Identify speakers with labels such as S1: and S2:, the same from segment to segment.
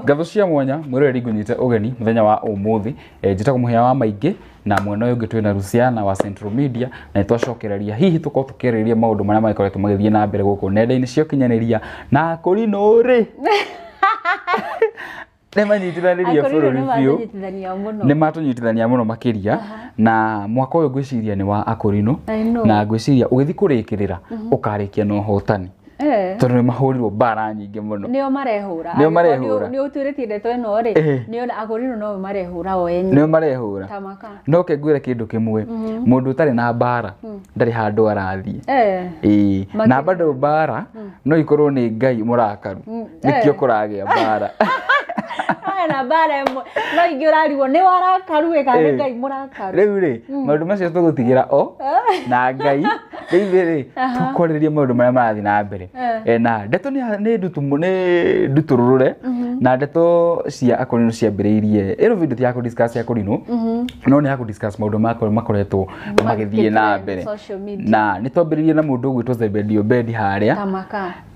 S1: Ngatho cia mwanya mwĩroreri ngũnyite ũgeni mũthenya wa ũmũthĩ. Njĩtagwo Mũhĩa wa Maingĩ na mwena ũyũ ũngĩ twĩna Luciana wa Central Media na nĩtwacokereria hihi tũkorwo tũkĩarĩrĩria maũndũ marĩa magĩkoretwo magĩthiĩ na mbere gũkũ nenda-inĩ cia ũkinyanĩria na kũrinũ rĩ nĩ manyitithanirie bũrũri biũ, nĩ matũnyitithania mũno makĩria, na mwaka ũyũ ngwĩciria nĩ wa akũrinũ na ngwĩciria ũgĩthiĩ kũrĩkĩrĩra ũkarĩkia na ũhotani tondũ nĩ mahũrirwo mbara nyingĩ mũno.
S2: Nĩo marehũra.
S1: Nĩo marehũra.
S2: Nĩ ũtuĩrĩtie ndeto ĩno rĩ, nĩo akũrinũ no marehũra o enyewe.
S1: Nĩo marehũra. No ke ngwĩre kĩndũ kĩmwe, mũndũ ũtarĩ na mbara ndarĩ handũ arathiĩ. Ĩĩ, na bado mbara no ikorwo nĩ Ngai mũrakaru, nĩkĩo kũragĩa mbara.
S2: Na mbara ĩmwe no ingĩ ũrarigwo nĩ warakaru ĩ kana nĩ Ngai mũrakaru.
S1: Rĩu rĩ, maũndũ macio tũgũtigĩra o na Ngai. Rĩu ithuĩ rĩ, tũkwarĩrĩria maũndũ marĩa marathiĩ na mbere. Na ndeto nĩ ndutũrũrũre, na ndeto cia akũrinũ ciambĩrĩirie ĩno video ti ya kũ discuss akũrinũ, no nĩ ya kũ discuss maũndũ makoretwo magĩthiĩ na mbere. Na nĩ twambĩrĩirie na mũndũ ũgwĩtwo Zebedi Obedi harĩa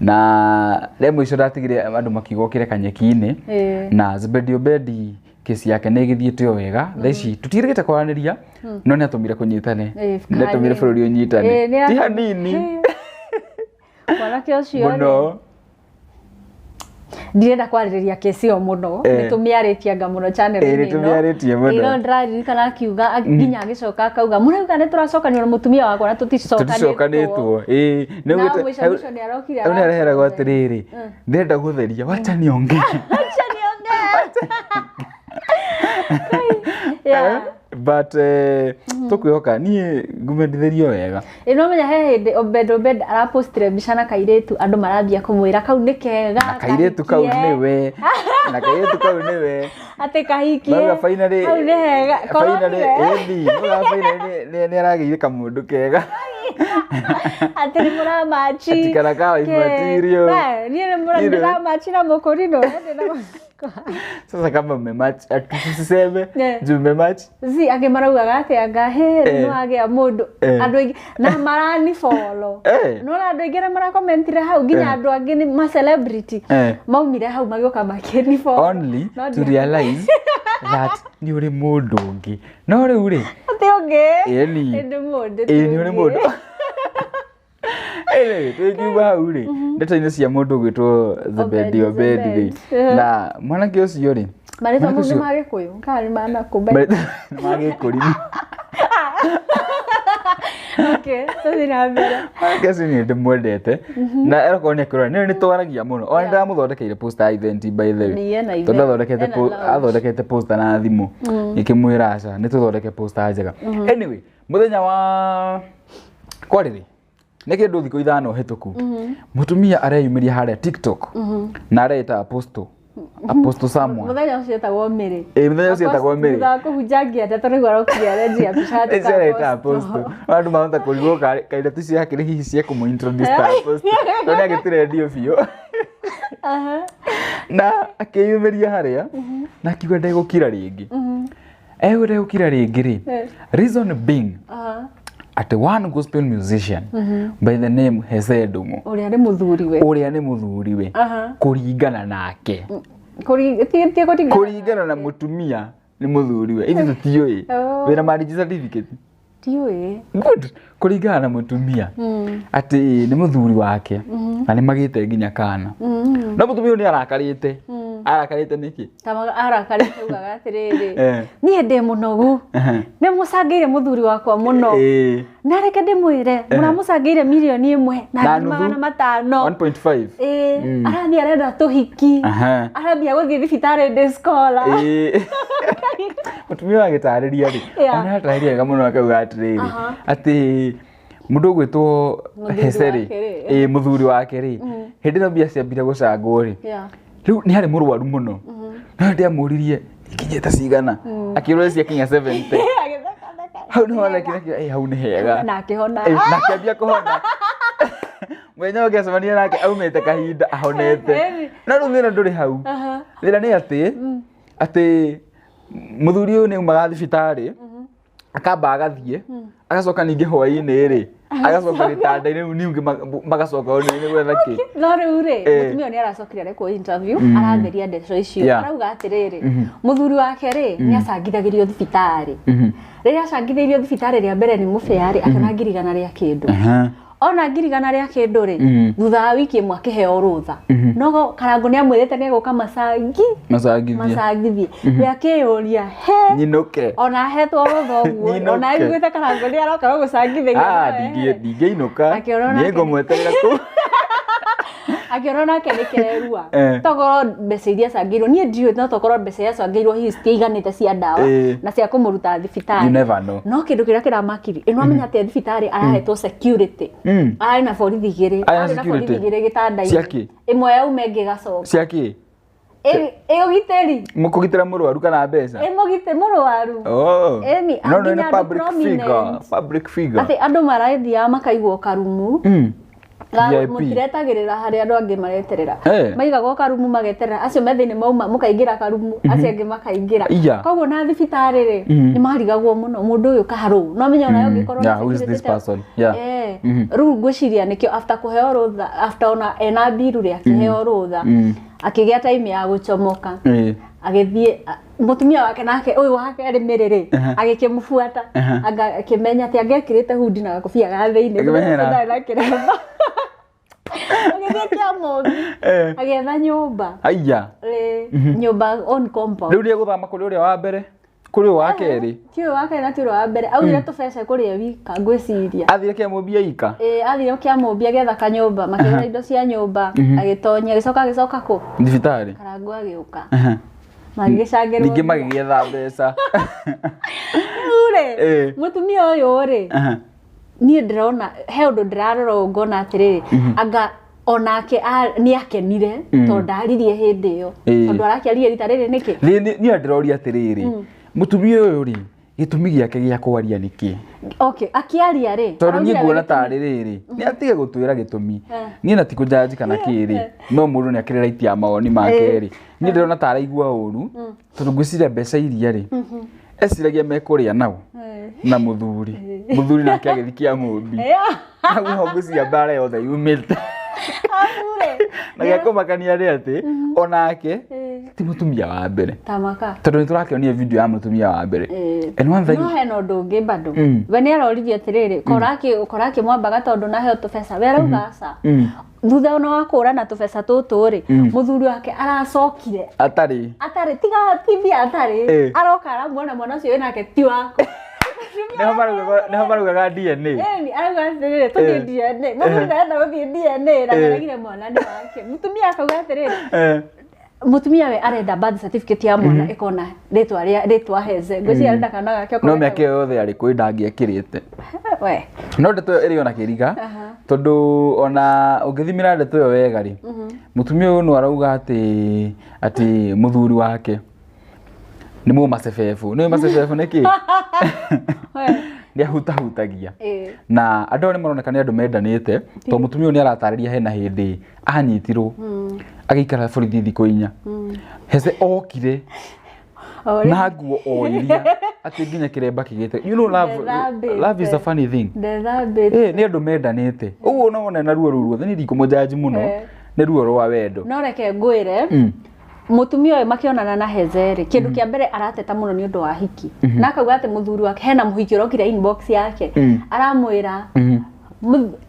S1: na rĩa mũico ndatigire andũ makiuga ũkĩre kanyeki-inĩ, na Zebedi Obedi kesi yake nĩ ĩgĩthiĩte o wega. Thaa ici tũtirĩgĩte kwaranĩria, no nĩ atũmire kũnyitane, nĩ atũmire bũrũri ũnyitane, ti hanini.
S2: Mwanake ũcio mũno ndirenda kwarĩrĩria kesi ĩyo mũno, nĩ tũmĩarĩtie anga mũno channel-inĩ ĩno,
S1: nĩ tũmĩarĩtie mũno.
S2: No ndĩraririkana akiuga nginya agĩcoka akauga mũrauga nĩ tũracokanio na mũtumia wakwa na tũticokanĩtwo.
S1: Ĩĩ,
S2: nĩ mũico mũico nĩ arokire.
S1: Nĩ areheragwo atĩrĩrĩ, ndĩrenda gũtheria, wacha niongee.
S2: Wacha niongee.
S1: But tũkwĩhoka niĩ ngumendithĩrio wega.
S2: Ĩno menya he hĩndĩ Obed Obed arapostire mbica na kairĩtu, andũ marambia kũmwĩra kau nĩ kega,
S1: na kairĩtu kau nĩwe, na kairĩtu kau nĩwe
S2: atĩ kahikie hau nĩ hega,
S1: finally ĩni mauga finally nĩ aragĩire kamũndũ kega,
S2: atĩ nĩ mũramachi
S1: atĩ kana ka wife material.
S2: Niĩ nĩ ndĩramachi na mũkũrinũ.
S1: Sasa kama mmematch, tusiseme juu mmematch.
S2: Si angĩ maraugaga atĩ anga he no agĩa mũndũ, andũ aingĩ na marani follow, no na andũ aingĩ arĩa marakomentire hau, nginya andũ angĩ nĩ ma celebrity maumire hau magĩũka makĩni follow,
S1: only to realize that nĩ ũrĩ mũndũ ũngĩ. No rĩu rĩ,
S2: atĩ ũngĩ
S1: ĩni
S2: nĩ mũndũ,
S1: ĩĩ nĩ ũrĩ mũndũ. Anyway, tũkiuma hau rĩ, ndeto-inĩ cia mũndũ ũgwĩtwo Zebedi Obedi rĩ, na mwanake ũcio rĩ,
S2: marĩtwa mau nĩ ma Gĩkũyũ kana nĩ ma nakũ?
S1: Nĩ ma Gĩkũrinũ.
S2: Okay, tũthiĩ na mbere.
S1: Mwanake ũcio niĩ ndĩmwendete na akorwo nĩ akĩrora nĩ twaragia mũno, ona ndĩramũthondekeire poster ya event, by the way, tondũ athondekete poster na thimũ, ngĩkĩmwĩra aca nĩ tũthondeke poster njega. Anyway, mũthenya wa kwarĩrĩ nĩ kĩndũ thikũ 5 hĩtũku, mũtumia areyumĩria harĩa TikTok na areĩta Apostle Apostle Samuel.
S2: Mũthenya ũcio etagwo Mary.
S1: Ĩĩ, mũthenya ũcio etagwo Mary.
S2: Thutha wa kũhunjangia ndeto nĩguo arokire arenjia mbica.
S1: Ĩcio areĩta Apostle. Andũ mahota kũrigwo kaĩ ndeto icio yakĩrĩ hihi cia kũmũ introduce ta Apostle, tondũ nĩ agĩtirendio biũ. Na akĩyumĩria harĩa na akiuga ndegũkira rĩngĩ. Egũ ndegũkira rĩngĩ rĩ, reason being atĩ one gospel musician by the name Hesse Ndung'u,
S2: ũrĩa nĩ mũthuriwe,
S1: ũrĩa nĩ mũthuriwe kũringana nake, kũringana na mũtumia nĩ mũthuriwe, ithuĩ tũtiũĩ wĩna marriage certificate?
S2: Ndiũĩ.
S1: Good. Kũringana na mũtumia atĩ nĩ mũthuri wake na nĩ magĩte nginya kana, no mũtumia ũyũ nĩ arakarĩte. Arakarĩte nĩkĩ?
S2: Arakarĩte ugaga atĩrĩrĩ, niĩ ndĩ mũnogu, nĩ mũcangĩire mũthuri wakwa mũno, na reke ndĩmwĩre mũramũcangĩire 1.5 mirioni
S1: 1.5.
S2: Ĩĩ, arathiĩ arenda tũhiki, arambia gũthiĩ thibitarĩ ndĩ scholar.
S1: Mũtumia ũyũ agĩtarĩria rĩ, ona atarĩria wega mũno akauga atĩrĩrĩ, atĩ mũndũ ũgwĩtwo Hesse rĩ, ĩĩ mũthuri wake rĩ, hĩndĩ ĩno mbia ciambire gũcangwo rĩ, rĩu nĩ arĩ mũrwaru mũno, no hĩndĩ amũririe ikinyĩte cigana, akĩrwo ciakinya 70. Hau nĩho arekire, hau nĩ hega,
S2: na akĩhona,
S1: na akĩambia kũhona. Mũthenya ũngĩ acemania nake aumĩte kahinda ahonete. No rĩu thĩna ndũrĩ hau. Thĩna nĩ atĩ atĩ mũthuri ũyũ nĩ aumaga thibitarĩ. Akamba agathiĩ, agacoka ningĩ hwaĩ-inĩ rĩ, agacoka gĩtanda-inĩ, rĩu ningĩ magacoka nĩ gwetha kĩ.
S2: No rĩu rĩ, mũtumia ũyũ nĩ aracokire arekwo interview, aratheria ndeto icio. Arauga atĩrĩrĩ, mũthuri wake rĩ, nĩ acangithagĩrio thibitarĩ. Rĩrĩa acangithĩirio thibitarĩ rĩa mbere nĩ mũbĩa rĩ, akĩona 100,000 rĩa kĩndũ. Ona 100,000 rĩa kĩndũ rĩ, thutha wa wiki ĩmwe akĩheo rũtha. No Karangũ nĩ amwĩrĩte nĩ egũka macangi.
S1: Macangithie.
S2: Macangithie. We akĩyũria, he
S1: nyinũke.
S2: Ona ahetwo rũtha ũguo,
S1: Nyinũke.
S2: ona aiguĩte Karangũ nĩ aroka gũgũcangithĩria.
S1: Ah, ndingĩinũka.
S2: Akĩona
S1: niĩ
S2: nake
S1: ngũmweterera kũu.
S2: Akĩona nake nĩ kerua. Tokorwo mbeca iria acangĩirwo, niĩ ndiũĩ, no tokorwo mbeca iria acangĩirwo hihi citiaiganĩte cia ndawa na cia kũmũruta thibitarĩ.
S1: You never know.
S2: No kĩndũ kĩrĩa kĩramakiri ĩno, amenya atĩ thibitarĩ arahetwo security. Ararĩ na borithi igĩrĩ.
S1: Arĩ na
S2: Ararĩ na borithi
S1: security?
S2: igĩrĩ gĩtanda-inĩ.
S1: Cia kĩ?
S2: Ĩmwe yauma, ĩngĩ ĩgacoka.
S1: Cia kĩ?
S2: Ĩ ũgitĩri.
S1: Kũgitĩra mũrwaru kana mbeca?
S2: Ĩmũgitĩ mũrwaru.
S1: Oh.
S2: Ĩni,
S1: No, no,
S2: nginya
S1: nĩ
S2: andũ
S1: public figure.
S2: prominent.
S1: Public figure.
S2: Atĩ andũ marathiaga makaigwo karumu.
S1: VIP.
S2: Mũtiretagĩrĩra harĩa andũ angĩ mareterera. Maigagwo karumu mageterera acio me thĩinĩ mauma, mũkaingĩra karumu, acio angĩ makaingĩra. Koguo na thibitarĩ rĩ, nĩ marigagwo mũno mũndũ ũyũ karũ no menya onawe ũngĩkorwo na
S1: Yeah, who is
S2: security
S1: this person? Yeah.
S2: Rĩu ngwĩciria nĩkĩo after kũheo rũtha, after ona ena mbiru rĩ, akĩheo rũtha, akĩgĩa time ya gũcomoka. Agĩthiĩ mũtumia wake nake ũyũ wa kerĩ mĩrĩ rĩ, agĩkĩmũbuata. Anga akĩmenya atĩ angĩekĩrĩte hundi na gakobia ga thĩinĩ.
S1: Akĩmenya.
S2: Ndarĩ na kĩremba, agĩthiĩ Kĩamũmbi. Agĩetha nyũmba.
S1: Aya.
S2: Ĩ, nyũmba on compound.
S1: Rĩu nĩ egũthama kũrĩ ũrĩa wa mbere, kũrĩ ũyũ wa kerĩ?
S2: Ti ũyũ wa kerĩ na ti ũrĩa wa mbere. Augire tũbeca kũrĩa wika, ngwĩciria.
S1: Athire Kĩamũmbi aika?
S2: Ĩ, athire Kĩamũmbi agĩetha kanyũmba, makĩgũra indo cia nyũmba, agĩtonya, agĩcoka agĩcoka kũ?
S1: Thibitarĩ.
S2: Karangũ agĩũka, magĩgĩcangĩrwo.
S1: Ningĩ magĩgĩetha mbeca.
S2: Rĩu rĩ, mũtumia ũyũ rĩ, niĩ ndĩrona he ũndũ ndĩrarora ũũ, ngona atĩrĩrĩ, anga onake nĩ akenire tondũ ndaririe hĩndĩ ĩyo. Tondũ arakĩaria rita rĩrĩ nĩkĩ?
S1: Niĩ ndĩroria atĩrĩrĩ, mũtumia ũyũ rĩ, gĩtũmi gĩake gĩa kwaria nĩ kĩ?
S2: Okay, akĩaria rĩ,
S1: Tondũ niĩ
S2: araugire
S1: nguona
S2: we
S1: tarĩ rĩrĩ, nĩ atige gũtwĩra gĩtũmi. Niĩ na ti kũjanji kana kĩrĩ, no mũndũ nĩ akĩrĩ right ya mawoni make rĩ, niĩ ndĩrona ta araigua ũru tondũ ngwĩciria mbeca iria rĩ eciragia mekũrĩa nao na mũthuri, mũthuri nake agĩthiĩ Kĩamũmbi. Hau ho ngwĩciria mbara yothe yumĩte.
S2: Amu rĩ,
S1: Na gĩa kũmakania nĩ atĩ onake ti mũtumia wa mbere,
S2: tamaka.
S1: Tondũ nĩ tũrakĩonire video ya mũtumia wa mbere. And one thing
S2: No hena ũndũ ũngĩ bado. We nĩ aroririe atĩrĩrĩ, kora akĩmwambaga tondũ naheo tũbeca, we arauga aca. Thutha ona wa kũrana tũbeca tũtũ rĩ, mũthuri wake aracokire
S1: atarĩ.
S2: Atarĩ, tiga tibia atarĩ. Aroka aramuona mwana ũcio wĩnake ti wako.
S1: Nĩho maraugaga DNA.
S2: Ĩni, arauga atĩrĩrĩ, tũthiĩ DNA. Mũthuri ndarenda gũthiĩ DNA na nĩaregire mwana nĩ wake. Mũtumia akauga atĩrĩrĩ, mũtumia we arenda birth certificate ya mwana ĩkona rĩtwa rĩa rĩtwa Heze. Ngwĩciria arenda kana gake
S1: No
S2: okorwo
S1: mĩaka ĩyo yothe arĩ kwĩ ndangĩekĩrĩte.
S2: We.
S1: No ndeto ĩyo ĩrĩ ona kĩriga, tondũ ona ũngĩthimĩra ndeto ĩyo wega rĩ, mũtumia ũyũ no arauga atĩ mũthuri wake nĩ mũmacebebu. Nĩ macebebu nĩ kĩ?
S2: We.
S1: Nĩ ahutahutagia. Na andũ aya nĩ maroneka nĩ andũ mendanĩte, tondũ mũtumia ũyũ nĩ aratarĩria hena hĩndĩ anyitirwo agĩikara borithi thikũ 4. Heze okire
S2: O rĩ-
S1: na nguo o iria atĩ nginya kĩremba kĩgĩte. You know, love,
S2: Ndethambĩte.
S1: love is a funny thing.
S2: Ndethambĩte.
S1: Nĩ andũ mendanĩte ũguo no wone na ruo rũu ruothe, niĩ ndikũmũjanji mũno. Nĩ ruo rwa wendo.
S2: No reke ngwĩre, mũtumia ũyũ makĩonana na Heze rĩ, kĩndũ kĩa mbere arateta mũno nĩ ũndũ wa hiki, na akauga atĩ mũthuri wake, hena mũhiki ũrokire inbox yake, aramwĩra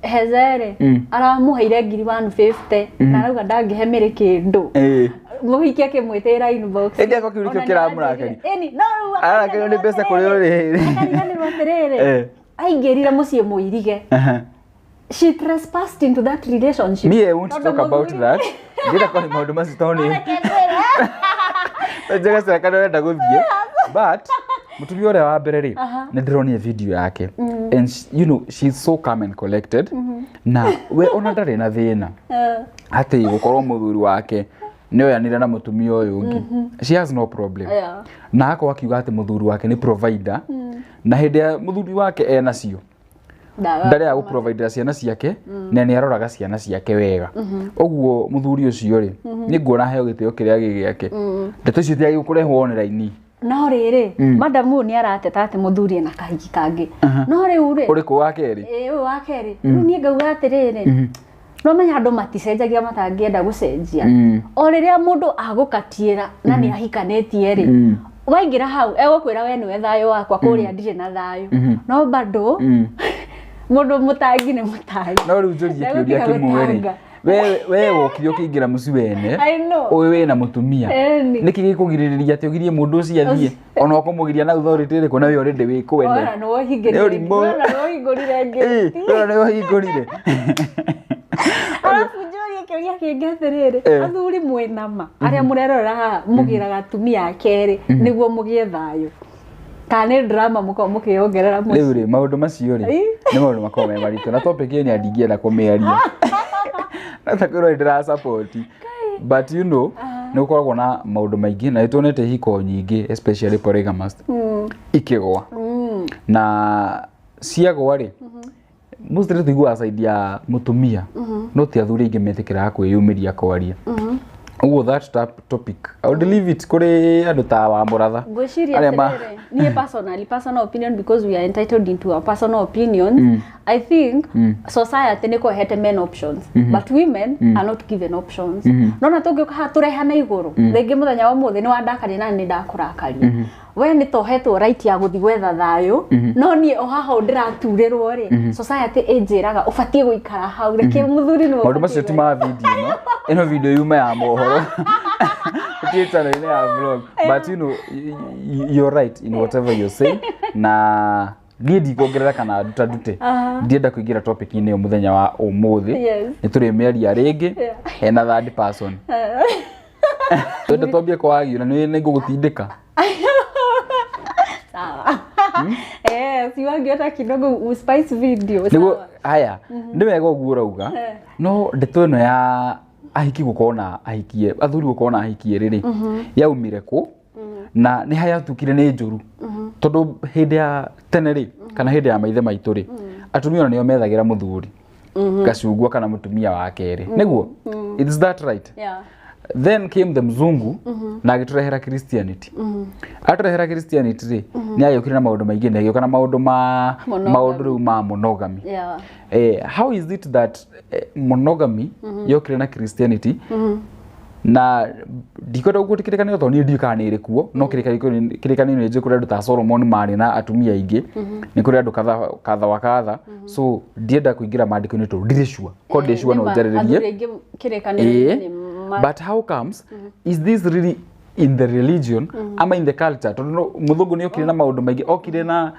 S2: Heze rĩ, aramũheire 150,000 na arauga ndangĩhe mĩrĩ kĩndũ. Mũhiki akĩmwĩtĩra inbox.
S1: Ĩndĩ akwa kĩu nĩkĩo
S2: Ona
S1: kĩramũrakaria.
S2: Ĩni, no rĩu
S1: Arakario nĩ mbeca kũrĩ ũrĩ.
S2: Akariganĩrwo atĩrĩrĩ, aingĩrire mũciĩ mũirige. She trespassed into that relationship.
S1: Me, I won't
S2: Tondũ
S1: talk about
S2: mũthuri-
S1: that. Ndĩrenda kwaria maũndũ macio tondũ nĩ
S2: Reke ngwĩre.
S1: njega cia kana ũrenda gũthiĩ, but mũtumia ũrĩa wa mbere rĩ, nĩ ndĩronire video yake and she's so calm and collected, na we ona ndarĩ na thĩna atĩ gũkorwo mũthuri wake nĩ oyanire na mũtumia ũyũ ũngĩ. She has no problem. Na akorwo akiuga atĩ mũthuri wake nĩ provider, na hĩndĩ ya mũthuri wake enacio ndarĩ gũprovidera ciana ciake, na nĩ aroraga ciana ciake wega. Ũguo mũthuri ũcio rĩ, nĩ nguona aheo gĩtĩo kĩrĩa gĩ gĩake. Ndeto icio itiagĩrĩirwo kũrehwo online.
S2: No rĩrĩ, madam ũyũ nĩ arateta atĩ mũthuri ena kahiki kangĩ. No rĩu rĩ,
S1: Ũrĩkũ wa kerĩ?
S2: Ĩĩ, ũyũ wa kerĩ. Rĩu niĩ ngauga atĩrĩrĩ, no menya andũ maticenjagia matangĩenda gũcenjia. O rĩrĩa mũndũ agũkatiĩra na nĩ ahikanĩtie rĩ, waingĩra hau egũkwĩra we nĩwe thayũ wakwa, kũrĩa ndirĩ na thayũ. No bado mũndũ mũtangi nĩ mũtangi.
S1: No rĩu njũrie kĩũria kĩmwe rĩ, we wokire ũkĩingĩra mũciĩ wene, ũyũ wĩna mũtumia, nĩkĩ gĩkũgirĩrĩria atĩ ũgirie mũndũ ũcio athiĩ, ona ũkũmũgiria na authority ĩrĩkũ na we already wĩ kwene?
S2: Ona nĩwe ngĩti.
S1: Ona nĩwe ũhingũrire.
S2: Arabu njũrie kĩũria kĩngĩ atĩrĩrĩ, athuri mwĩna ma arĩa mũrerorera haha mũgĩraga atumia a kerĩ nĩguo mũgĩe thayũ, kana nĩ drama mũkoragwo mũkĩongerera mũciĩ?
S1: Rĩu rĩ, maũndũ macio rĩ nĩ maũndũ makoragwo me maritũ, na topic ĩyo nĩ ndingĩenda kũmĩaria na ta kwĩrwo ndĩra support, but you know, nĩ gũkoragwo na maũndũ maingĩ, na nĩ tuonete ihiko nyingĩ, especially polygamous, ikĩgwa, na ciagwa rĩ, mostly tũiguaga side ya mũtumia, no ti athuri aingĩ metĩkĩraga kwĩyumĩria kwaria. Ũguo that topic I would leave it kũrĩ andũ ta wa mũratha.
S2: Ngwĩciria atĩrĩrĩ, niĩ personally, personal opinion, because we are entitled into our personal opinions, I think society nĩ kũhete men options, but women are not given options. Nona tũngĩũka haha tũrehane igũrũ, rĩngĩ mũthenya wa ũmũthĩ nĩ wandakaria na nĩ ndakũrakaria, we nĩ tohetwo right ya gũthiĩ gwetha thayũ, no niĩ o haha ndĩraturĩrwo rĩ, society ĩnjĩraga ũbatiĩ gũikara hau, reke mũthuri nĩwe.
S1: Maũndũ macio ti ma video ĩno, ĩno video yuma ya mohoro, ti channel ya vlog, but you know, you're right in whatever you say, na niĩ ndikuongerera kana nduta ndute, ndienda kũingĩra topic-inĩ ĩyo mũthenya wa ũmũthĩ. Nĩ tũrĩmĩaria rĩngĩ hena third person. Twende twambie kwagio na nĩ ngũgũtindĩka.
S2: Sawa. Si wangiota kidogo uspice video.
S1: Nĩguo haya, nĩ wega ũguo ũrauga, no ndeto ĩno ya ahiki gũkorwo na ahikie, athuri gũkorwo na ahikie rĩrĩ, yaumire kũ na nĩ hayatukire nĩ njũru? Tondũ hĩndĩ ya tene rĩ, kana hĩndĩ ya maithe maitũ rĩ, atumia ona nĩo methagĩra mũthuri gacungwa kana mũtumia wa kerĩ, nĩguo? Is that right?
S2: Yeah.
S1: Then came the mzungu na agĩtũrehera Christianity. Atũrehera Christianity rĩ, nĩ agĩũkire na maũndũ maingĩ, na agĩũka na maũndũ ma maũndũ rĩu ma monogamy. How is it that monogamy yokire na Christianity, na ndikwenda gũkũrĩkĩrĩkanĩro tondũ niĩ ndiũĩ kana nĩ ĩrĩ kuo, no kĩrĩkanĩro nĩ njũĩ kũrĩ andũ ta Solomon marĩ na atumia aingĩ, nĩ kũrĩ andũ kadha wa kadha, so ndienda kũingĩra maandĩko-inĩ tondũ ndirĩ sure. Korwo ndĩ sure no njarĩrĩrie. But how comes, is this really in the religion ama in the culture? Tondũ mũthũngũ nĩ okire na maũndũ maingĩ, okire na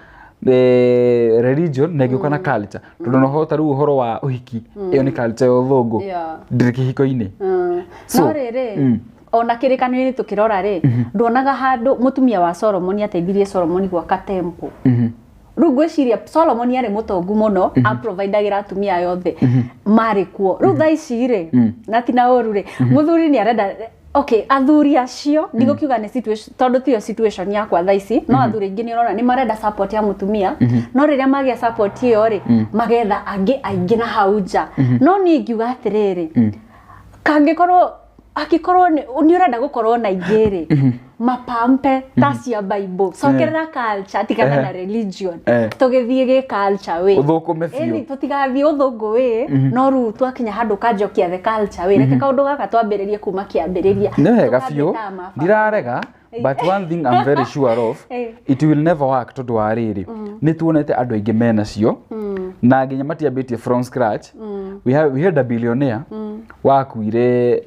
S1: religion na ĩgĩũka na culture, tondũ no hota rĩu ũhoro wa ũhiki, ĩyo nĩ culture ya ũthũngũ, ndĩrĩ kĩhiko-inĩ.
S2: No rĩrĩ, ona kĩrĩkanĩro-inĩ tũkĩrora rĩ, nduonaga handũ mũtumia wa Solomon ateithirie Solomon gwaka temple. Rĩu ngwĩciria Solomon arĩ mũtongu mũno, aprovidagĩra atumia aya othe marĩ kuo. Rĩu thaa ici rĩ, na ti na ũru rĩ, mũthuri nĩ arenda, okay, athuri acio ndigũkiuga nĩ situation, tondũ tiyo situation yakwa thaa ici, no athuri aingĩ nĩ ũrona nĩ marenda support ya mũtumia, no rĩrĩa magĩa support ĩyo rĩ, magetha angĩ aingĩ na hau nja. No niĩ ingiuga atĩrĩrĩ, kangĩkorwo angĩkorwo nĩ ũrenda gũkorwo na ingĩ rĩ, mapampe ta cia Bible, cokerera culture, tigana na religion, tũgĩthiĩ gĩ culture wĩ
S1: ũthũkũme biũ,
S2: tũtigathiĩ ũthũngũ wĩ, no rĩu twakinya handũ ũkanjokia the culture wĩ, reke kaũndũ gaka twambĩrĩrie kuma kĩambĩrĩria.
S1: Nĩ wega biũ, ndirarega, but one thing I'm very sure of, it will never work, tondũ wa rĩrĩ, nĩ tuonete andũ aingĩ menacio na nginya matiambĩtie from scratch. We had a billionaire wakuire,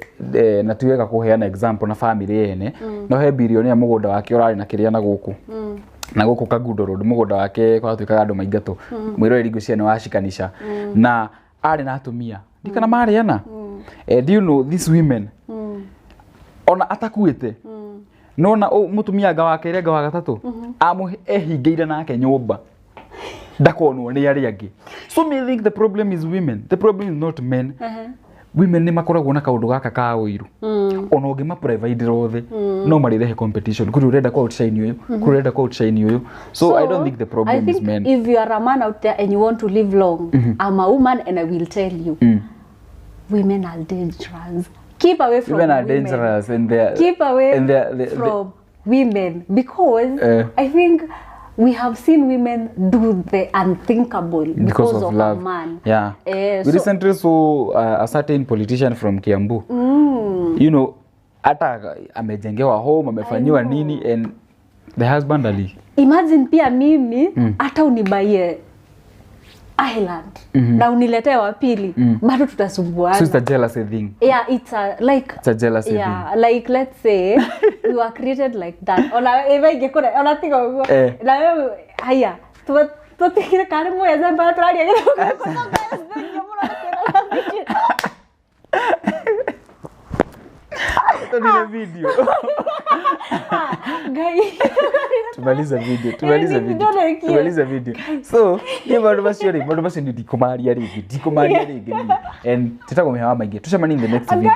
S1: na ti wega kũheana example na family ene, no he billionaire mũgũnda wake ũrarĩ na kĩrĩa na gũkũ na gũkũ Kangundo Road, mũgũnda wake kwatuĩkaga andũ maingatũ, mwĩroreri ngwĩciria nĩ wacikanisha, na arĩ na atumia ndikana marĩ ana. Do you know these women, ona atakuĩte, nona mũtumia anga wa kerĩ anga wa gatatũ ehingĩire nake nyũmba, ndakonwo nĩ arĩa angĩ. So me think the problem is women, the problem is not men. Women nĩ makoragwo na kaũndũ gaka ka ũiru, ona ũngĩma provide othe no marĩrehe competition, kũrĩ ũrenda kwa outshine ũyũ, kũrĩ ũrenda kwa outshine ũyũ. So I don't think the problem is men.
S2: If you are a man out there and you want to live long, I'm a woman and I will tell you, women are dangerous. Keep away from
S1: women. Are
S2: women.
S1: Dangerous, and they are,
S2: keep away
S1: and they are,
S2: from women because I think we have seen women do the unthinkable because of
S1: love.
S2: A man.
S1: Yeah. We recently saw a certain politician from Kiambu. You know, hata amejengewa home, amefanyiwa nini, and the husband ali.
S2: Imagine pia mimi hata unibaie island na uniletee wa pili, bado tutasumbuana.
S1: So it's a jealousy thing.
S2: Yeah, it's a like
S1: It's a jealousy
S2: yeah, like let's say we were created like that. Ona eva ingekora ona tiga uguo. Na wewe haya tutigire kari mweza mbara turaria githũngũ.
S1: Tonire video.
S2: Ngai.
S1: Tumalize video, tumalize video. Tumalize video. So, ni maũndũ macio rĩ, maũndũ macio nĩ ndikũmaria rĩngĩ, ndikũmaria rĩngĩ niĩ. And tĩtagwo mĩhawa maingĩ. Tũcemanie in the next video.